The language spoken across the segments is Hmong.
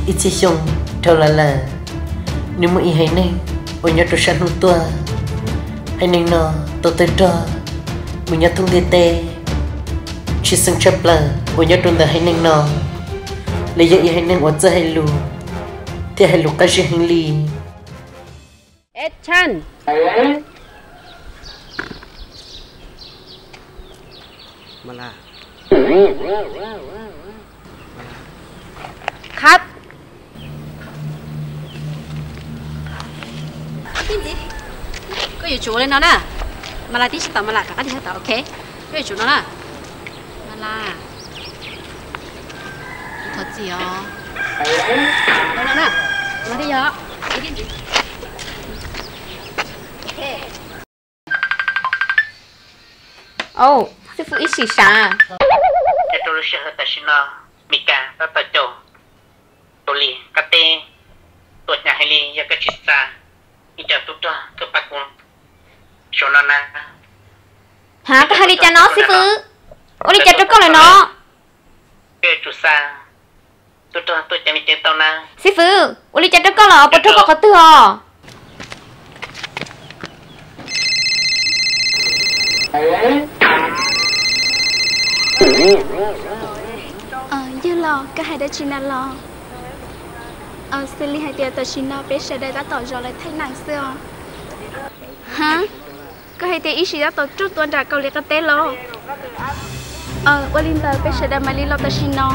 Ib txhiab xyoo dhau los lawm, nws muaj ib haiv neeg uas nyob rau sab hnub tuaj. Haiv neeg no tau tawg rog mus nyob thoob ntiaj teb, tshwj xeeb tshaj plaws uas nyob rau ntawm haiv neeg no, lawv yog ib haiv neeg uas txawj hais lus thiab hais lus qab zib heev li. Action. Cut. Koj yuav tsum ua li no na. Mas Las tib tsis tau, Mas Las rov qab tig tau, ok. Koj yuav tsum no na. Mas Las, thov txim os. No na, no thiaj yog. Au, xib fwb ib sim sav. Nyob rau lub sij hawm tam sim no, Mes Kas tab tom caum Kaus Lim qab teb tuaj hnyav heev li, yog koj tsis xa ib co tub rog tuaj pab kuv saum no na. Ha, koj hais li cas no xib fwb? Ua li cas rau koj lawm no? Koj yuav tsum xa tub rog tuaj ceev li ceev tau na. Xib fwb, ua li cas rau koj lawm, puas raug koj qhov twg os? Yawg los, koj hais dab tsi na los? Xws li hais tias tam sim no peb sawv daws tab tom zov lawv thaij nees xwb os. Ha, koj hais tias ib sim tab tom raug tua nram Kaus Lim qab teb los? Ua li ntawd peb sawv daws mam li los tam sim no.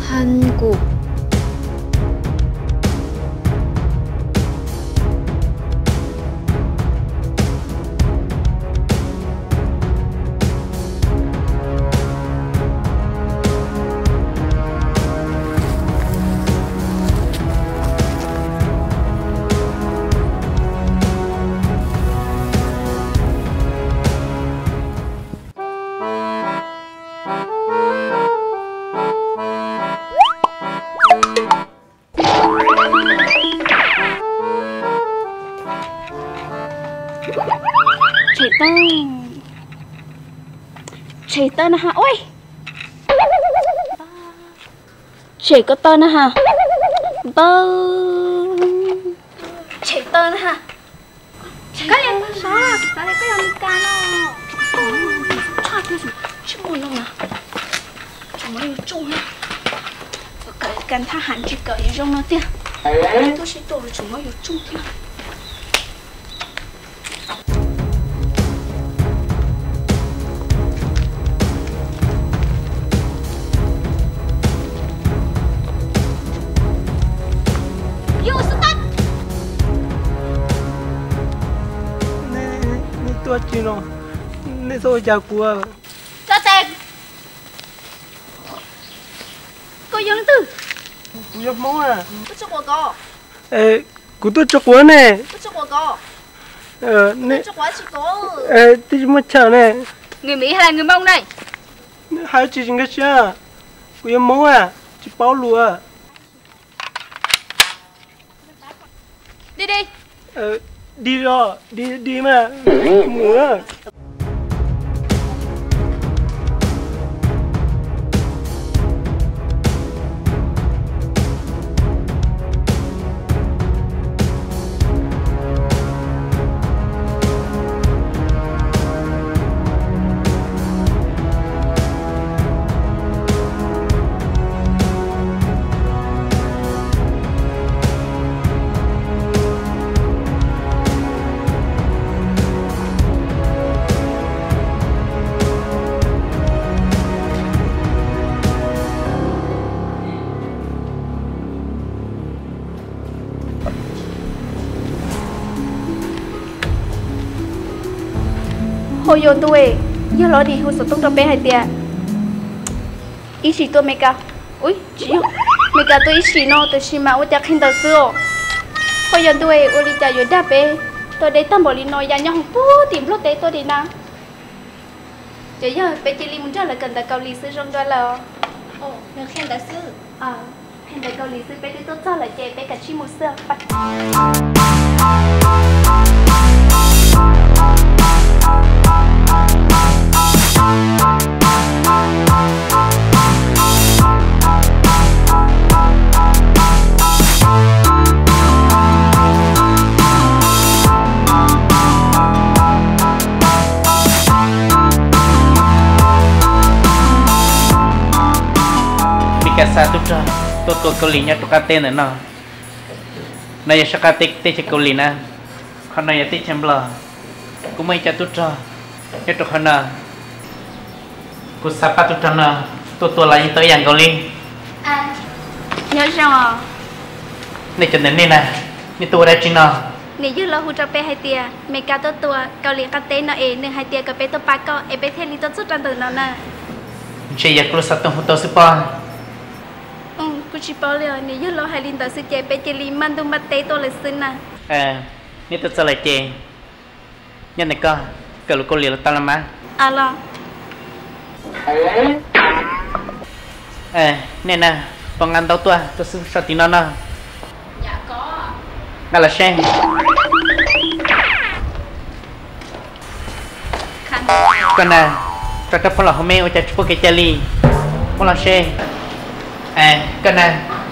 Hân Kuk. Tshem tawb, tshem tawb na ha. Ua, tshem koj tawb na ha. Npawg, tshem tawb na ha. Koj yog Npawg Sov, kuv xav tias koj yog Mes Kas no. Tshaj thiab, tsis muaj zoo na. Tsum mov yuav tsum na. Kawm kas thab ham tsis kawm yuav zoo no tiag. Tuaj sib tua los tsum mov yuav tsum thiab. Nej tuaj tsis no, nej txhob ua cas kuv. Koj tes, koj yog leej twg? Kuv yog Hmoob. Koj tsis quav ko? Kuv tuaj tsis quav ne. Koj tsis quav ko? Tsis quav tsis ko. Twb tsis muaj chaw ne. Người Mỹ hay là người Mông đây? Hais tsis tsis nkag siab, kuv yog Hmoob, tsis paub lus. Đi đi. Đi rồi, đi đi mà. Mus. Hauv yus ntu, yog los nim hu xov tooj rau peb hais tias Ib Sim tuaj Mes Kas. Ub, tsis yog, Mes Kas tuaj Ib Sim no, tab sis mas ua cas qhia ntawd xwb os? Hauv yus ntu, ua li cas yuav dag peb tuaj deb tag npaum li no, yam nyob hauv puag tim Nplog teb tuaj li na? Ces yog peb cia li mus nrog lawv kawm ntawv Kaus Lim xwb zoo dua lawm os. Nws qhia ntawd xwb. Qhia ntawv Kaus Lim xwb, peb twb tuaj txog lawm ces peb kav tsij mus xwb. Peb kav xa tub rog tuaj tua Kaus Lim nyob rau qab teb ntawm no. No yog sab qab teb, teb chaws Kaus Lim na. Qhov no yog teb chaws Nplog. Kuv muaj ib co tub rog nyob rau qhov no. Kuv xa pab tub rog no tuaj tua los yeej tau ib yam nkaus li. Nyob zoo. Nej cov ntawm nej na, nej tuaj ua dab tsi no? Niam yawg laus hu rau peb hais tias Meskas tuaj tua Kaus Lim qab teb no es nws hais tias kom peb tuaj pab koj es peb thiaj li tuaj txog rau ntawm no na. Ntshe yog kuv lub xov tooj hu tau xwb pob. Kuv tsis paub li os, niam yawg laus hais li ntawd xwb ces peb cia li npaj ntuj npaj teb tuaj lawm xwb na. Nej tuaj txog lawm ces nyob ntawm koj, kawm lus Kaus Lim los tau los mas. Nej na, pab nqa ntaub tuaj, tuaj xwb so tim no no. Nqa los seb. Koj na, tso rab phom los hauv me ua cas tsis pom kev cai li. Muab los seb. Koj na,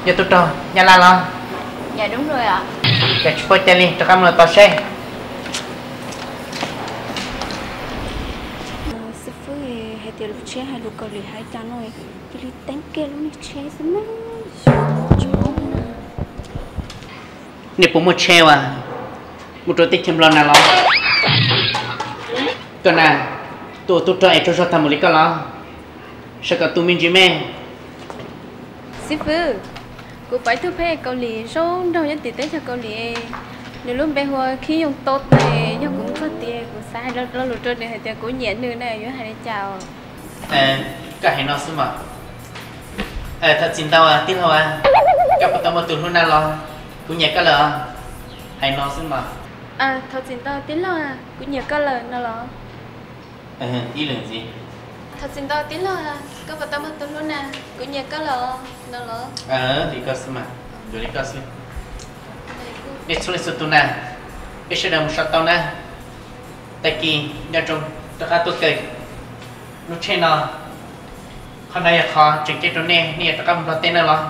yog tub rog Nyab Laj los? Cas tsis pom cai li, rov qab mus los tos seb. Xib fwb, hais tias lub tsheb hais lus Kaus Lim hais cas no, cia li teeb kiag lub niag tsheb xwb na. Nej puas muaj tsheb uas mus rau teb chaws Nplog na los? Koj na, tus tub rog es tsaug zog tag mus li koj los? Sawv kom tu me ntsis me. Xib fwb, kuv pom ib tug pheej Kaus Lim zoo nraug nyob tim teb chaws Kaus Lim, nws lub npe hu ua Khib Yooj Tau, yog kuv mus txog tias kuv xav hais lo lus rau nws hais tias kuv nyiam nws na, yuav hais li cas? Koj hais no xwb mas. Thov txim ntau tij laug, koj puas tau muaj tus hlub na los? Kuv nyiam koj lawm os. Hais no xwb mas. Thov txim ntau tij laug, kuv nyiam koj lawm no los? Ib leeg ntxiv. Thov txim ntau tij laug, koj puas tau muaj tus hlub na? Kuv nyiam koj lawm no los? Li koj xwb mas, yuav li koj xwb. Nej txhua leej txhua tus na, peb sawv daws mus so tau na. Tag kis nco ntsoov rov qab tuaj kawm lub tsheb no. Qhov no yog qhov tseem ceeb rau nej, nej yuav rov qab mus Nplog teb na los?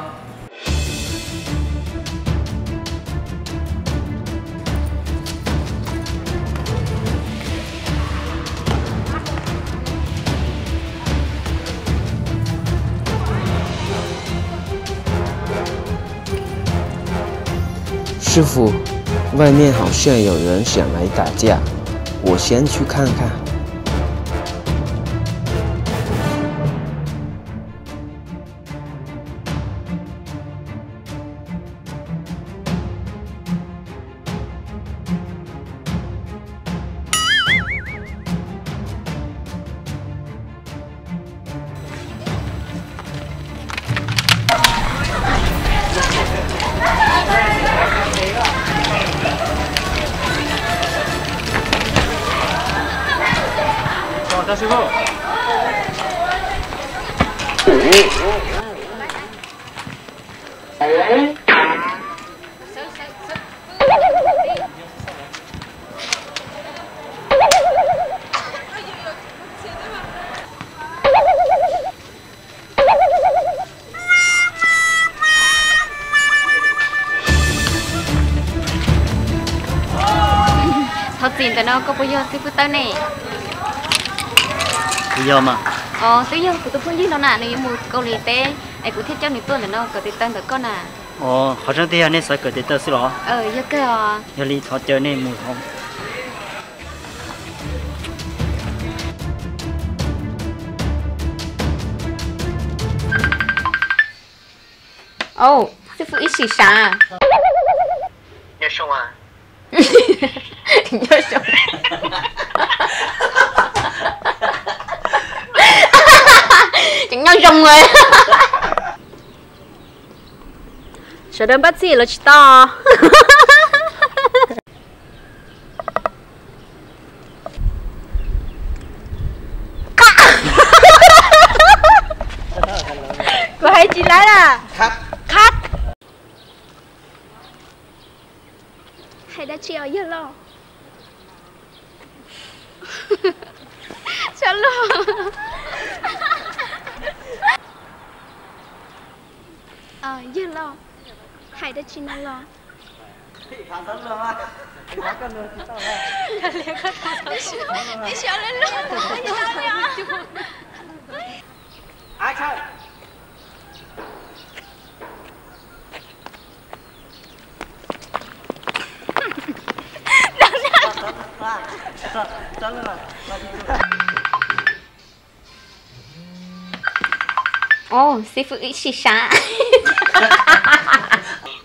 师傅，外面好像有人想来打架，我先去看看。 Thov txim, ntawm no koj puas yog xib fwb Tawb ne? Kuv yog mas. Os, twb yog kuv tus phooj ywg no na, nws yuav mus Kaus Lim teb es kuv thiaj coj nws tuaj ntawm no kawm tes taw ntawm koj na. Os, qhov tseeb tiag yog nej xav kawm tes taw xwb los? Yog kawg os. Yog li thov caw nej mus hauv. Au, xib fwb ib sim sav. Nyob zoo. Tseem nyob zoo lawm. Sawv daws npaj txhij los tsis tau. Hais tsis laib na. Khab. Hais dab tsi os yawg loj? Txhob luag. Yawg loj, hais dab tsi no los? Xib fwb ib sij sav.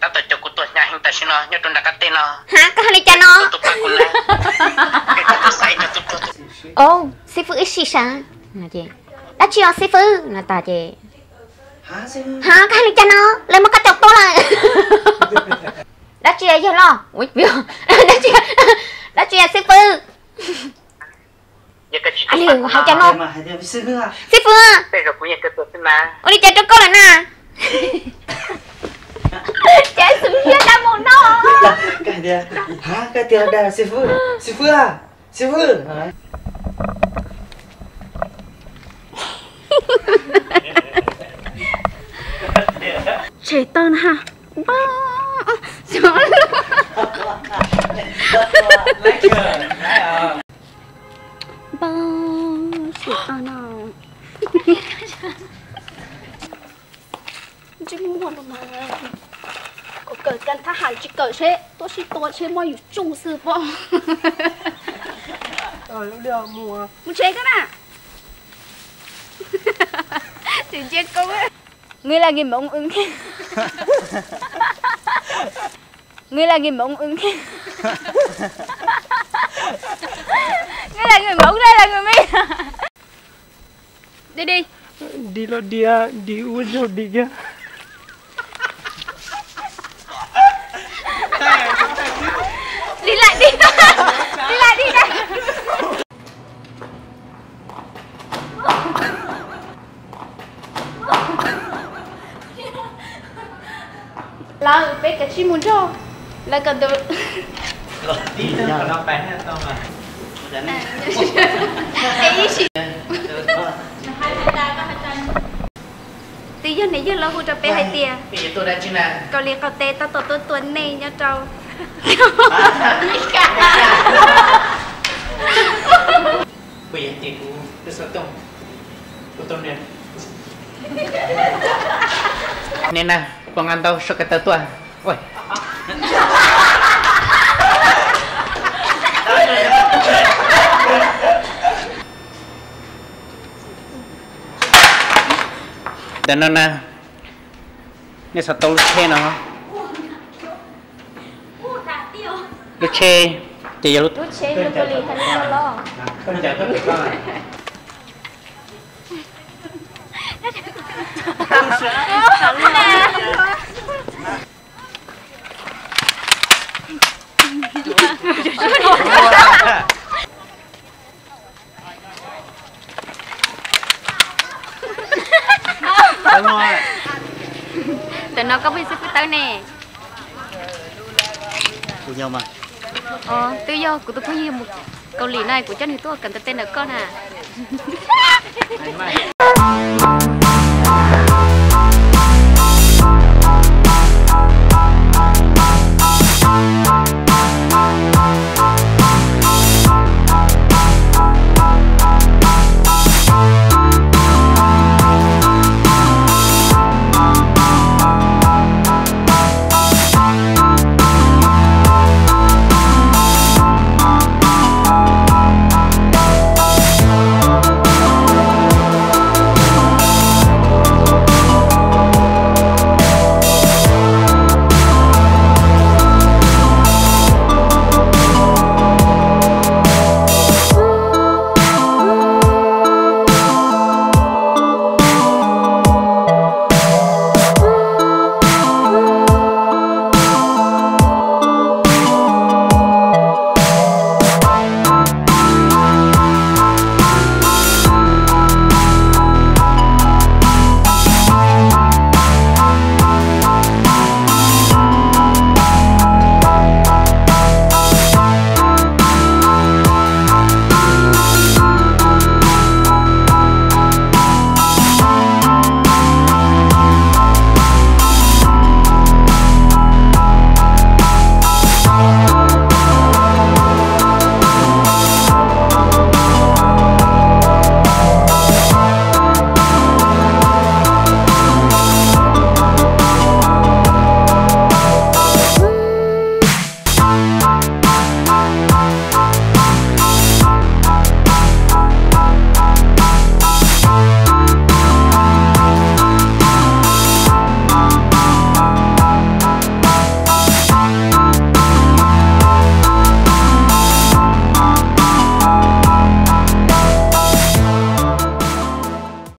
Tab tom cov kuv tuaj hnyav heev tam sim no nyob rau nram qab teb no. Ha, koj hais li cas no? Xib fwb ib sij sav. Dab tsi os xib fwb no tas ces, ha, koj hais li cas no? Lawv muab koj coj tuaj lawm. Dab tsi yawg loj? Dab tsi, dab tsi xib fwb? Hais cas no? Xib fwb, ua li cas rau koj lawm na? Ces xwm siab tau mus no. Koj tias, ha, koj tias dag xib fwb, xib fwb, xib fwb. Tshem tawg na. Npawg, tshem tawg no. Ntsej muag no mas, kawm kawm kab thab ham tsis kawm seb tuaj sib tua seb muab yus tsuj xwb pob. Mus tsev koj na. Tsis ntsia koob. Người là người Mông ưng. Người là người Mông ưng. Người là người Mông, đây là người Mông. Đi đi. Đi los đi, đi ua zaug đi kiag. Đi lại đi. Đi lại đi đây. Lawv peb kav tsij mus nrog lawv kom ntawd. Twb yog niam yawg los hu rau peb hais tias Kaus Lim qaum teb tab tom tuaj tua nej nyob rau Meskas. Nim no pom nqa ntau soj ko taw tuaj. Ntawm no na, nej xav tau lub tsheb no. Lub tsheb ces yog lub tsheb. Ntawm no koj pheej xib fwb Tawb ne? Twb yog kuv tus phooj ywg mus Kaus Lim no kuv coj nws tuaj kawm ntawv tej ntawm koj na.